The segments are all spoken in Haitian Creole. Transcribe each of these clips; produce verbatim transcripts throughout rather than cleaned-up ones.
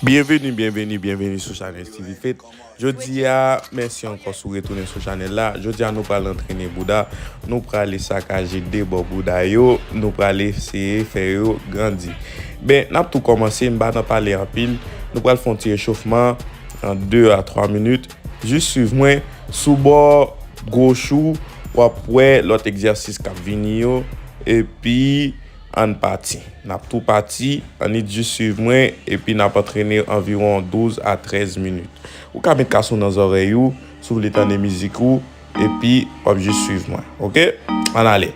Byenveni, byenveni, byenveni sou chanèl Steevie Faith. Jodi a, mèsi ankò si w retounen sou chanèl la. Jodi a, nou pral antrene bouda, nou prale sakaje de bò bouda yo, nou prale eseye fè yo grandi. Ben, n ap tou kòmanse, m pa nan pale anpil. Nou pral fè yon ti rechofman an de a twa minit. Jis swiv mwen. Sou bò goch ou, w ap wè lòt egzèsis k ap vini yo. Epi, ann pati. N ap tou pati, annik jis swiv mwen, epi n ap antrene anviwon douz a trèz minit. Ou ka met kas ou nan zòrèy ou, si w vle tande mizik ou, epi w ap jis swiv mwen, oke? Ann ale.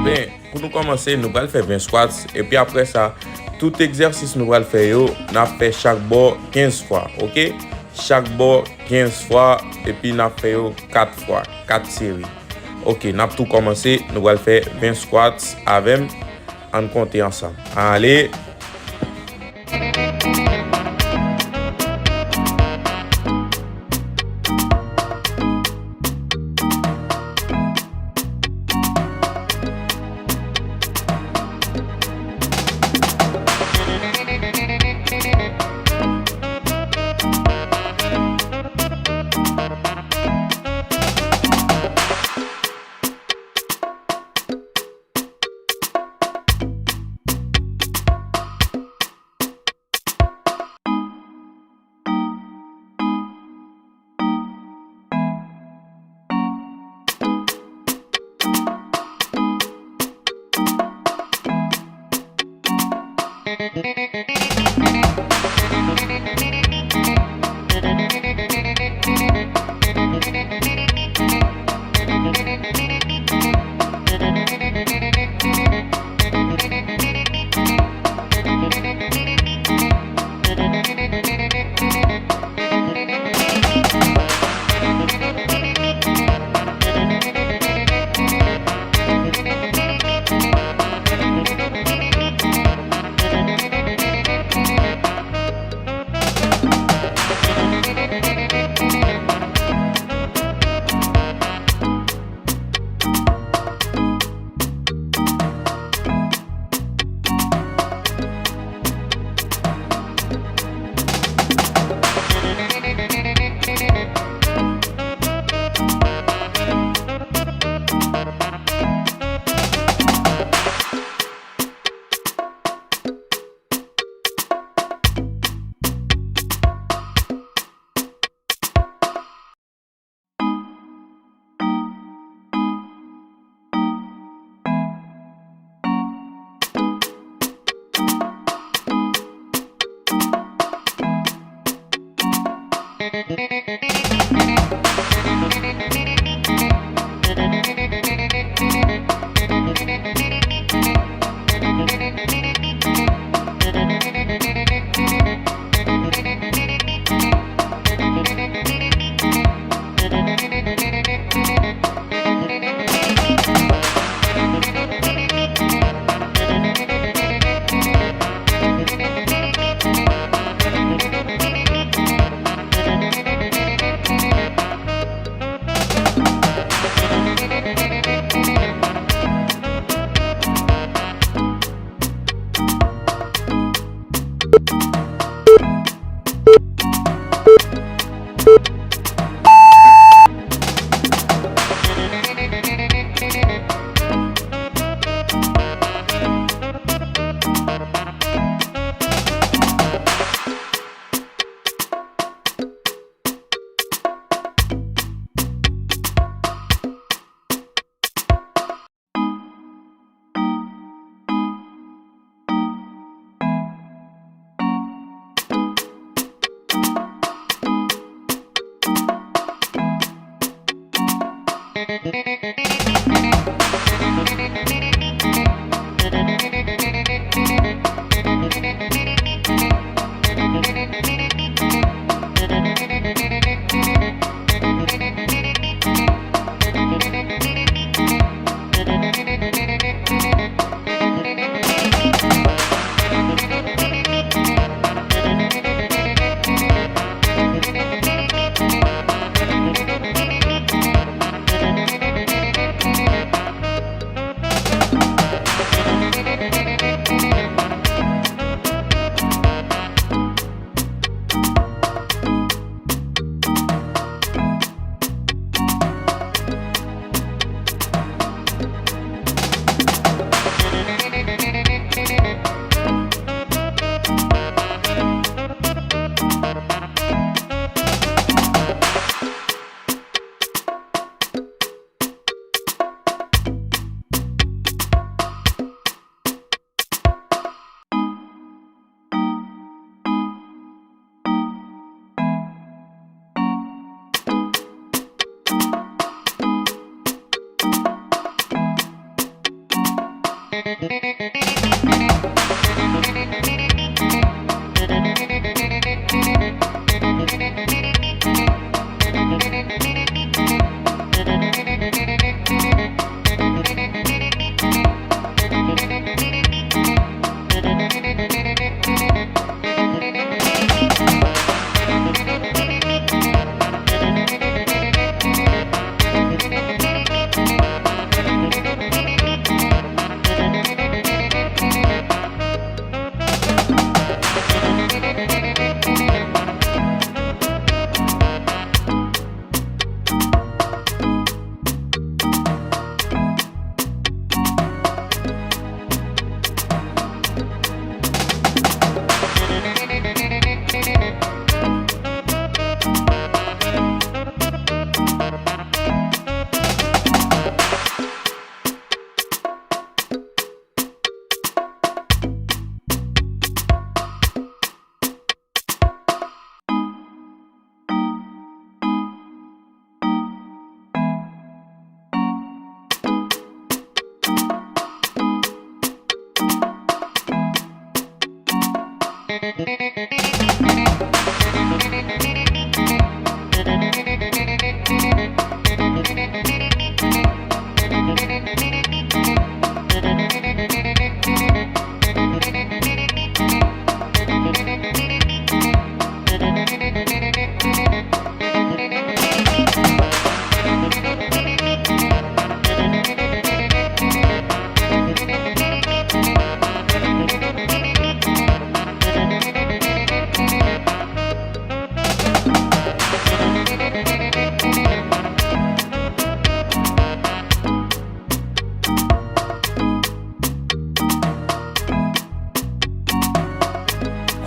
Ben, pou nou kòmanse, nou pral fè ven squats, epi apre sa, tout egzèsis nou pral fè yo, n ap fè chak bò kenz fwa, oke? Chak bò kenz fwa, epi n ap fè yo kat fwa, kat seri. Oke, n ap tou kòmanse, nou pral fè ven squats avè m. Ann konte ansanm. Ale!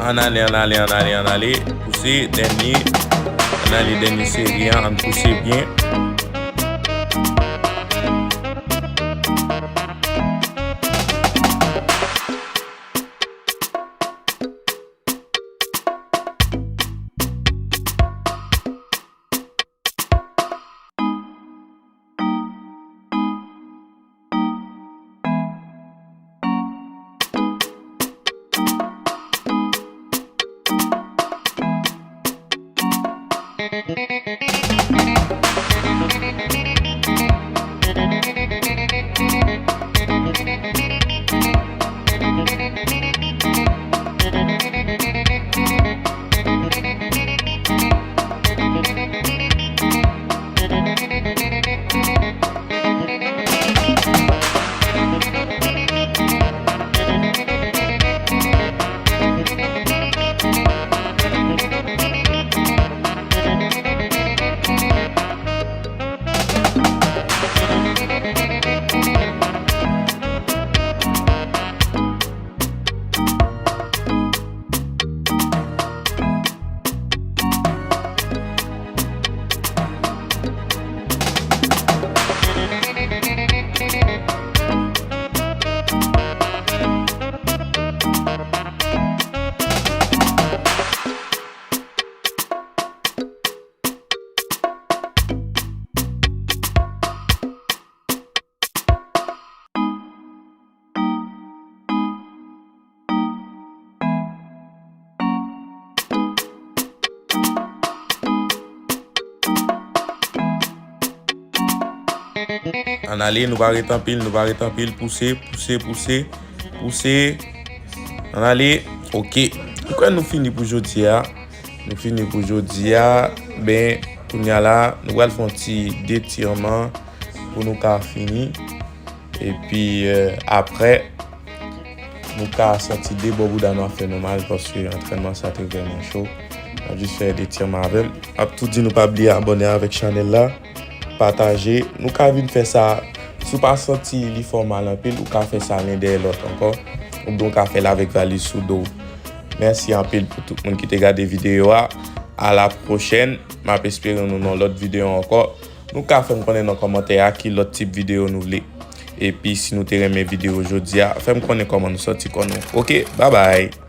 Ann ale, ann ale, ann ale, ann ale. Pouse, dènye. Ann ale, dènye seri a, ann pouse byen. Ann ale, nou pa ret anpil, nou pa ret anpil. Pouse, pouse, pouse, pouse. Ann ale. Oke. M kwè nou fini pou jodi a. Nou fini pou jodi a. Ben, kounye a la, nou pral fè yon ti detirman pou nou ka fini. Epi, eh, apre, nou ka santi de bò bouda nou ap fè nou mal paske antrènman sa te vrèman cho. N ap jis fè detirman avè l. M ap tou di nou pa bliye abòne avèk chanèl la, pataje. Nou ka vin fè sa, si w pa santi li fè w mal anpil, ou ka fè sa len dèyè lòt ankò. Oubyen w ka fè l avèk valiz sou do w. Mèsi anpil pou tout moun ki te gade videyo a. A la pwochèn. M ap espere nou nan lòt videyo ankò. Nou ka fè m konnen nan kòmantè a ki lòt tip videyo nou vle. Epi si nou te renmen videyo jodi a, fè m konnen kòman nou santi kò nou. Oke, babay!